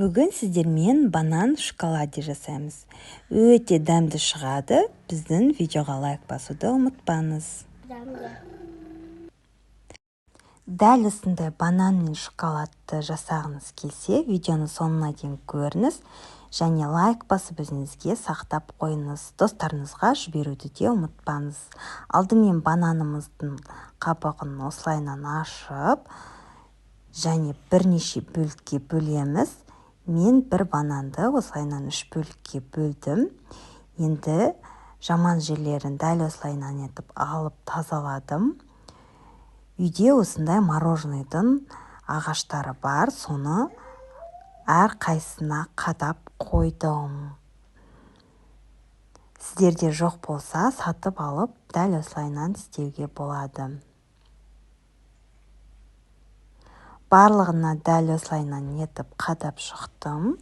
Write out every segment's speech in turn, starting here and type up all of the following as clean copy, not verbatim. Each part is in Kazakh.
Бүгін сіздермен банан в шоколаде жасаймыз. Өте дәмді шығады. Біздің видеоға лайк басуды ұмытпаңыз. Дәмді. Дәл осындай банан мен шоколадты жасағыңыз келсе, видеоны соңына дейін көріңіз және лайк басып, өзіңізге сақтап қойыңыз. Достарыңызға жіберуді де ұмытпаңыз. Алдымен бананымыздың қабығын осылайынан ашып және бірнеше бөлікке бөлеміз. Мен бір бананды осылайынан үш бөлікке бөлдім. Енді жаман жерлерін дәл осылайынан етіп алып тазаладым. Үйде осындай мороженыйдың ағаштары бар, соны әр қайсысына қадап қойдым. Сіздерде жоқ болса, сатып алып, дәл осылайынан істеуге болады. Барлығына дәл осылайынан етіп қадап шықтым.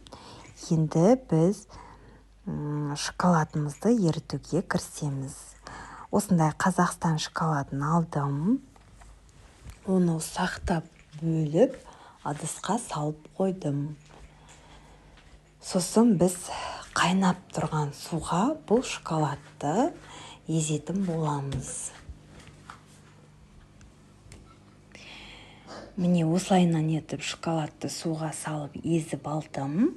Енді біз шоколадымызды ерітуге кірісеміз. Осындай Қазақстан шоколадын алдым. Оны ұсақтап бөліп, ыдысқа салып қойдым. Сосын біз қайнап тұрған суға бұл шоколадты езетін боламыз. Міне, осылайынан етіп шоколадты суға салып езіп алдым.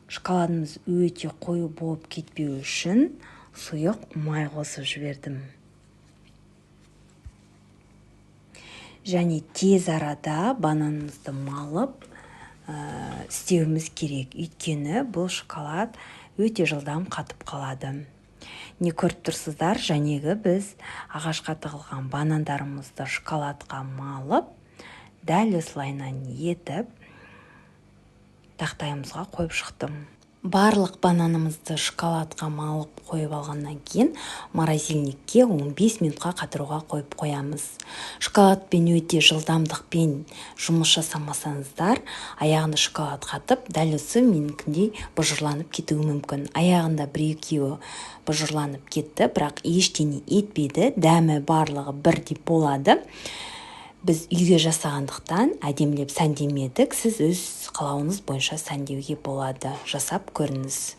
Шоколадымыз өте қою болып кетпеу үшін сұйық май қосып жібердім. Және тез арада бананымызды малып істеуіміз керек. Өйткені бұл шоколад өте жылдам қатып қалады. Не көріп тұрсыздар, жәнегі біз ағашқа тығылған банандарымызды шоколадқа малып, дәл осылайынан етіп тақтайымызға қойып шықтым. Барлық бананымызды шоколадқа малып қойып алғаннан кейін морозильникке 15 минутқа қатыруға қойып қоямыз. Шоколадпен өте жылдамдықпен жұмыс жасамасаңыздар, аяғында шоколад қатып, дәл осы менікіндей бұжырланып кетуі мүмкін. Аяғында бір-екеуі бұжырланып кетті, бірақ ештеңе етпеді, дәмі барлығы бірдей болады. Біз үйге жасағандықтан әдемілеп сәндемедік, сіз өз қалауыңыз бойынша сәндеуге болады. Жасап көріңіз.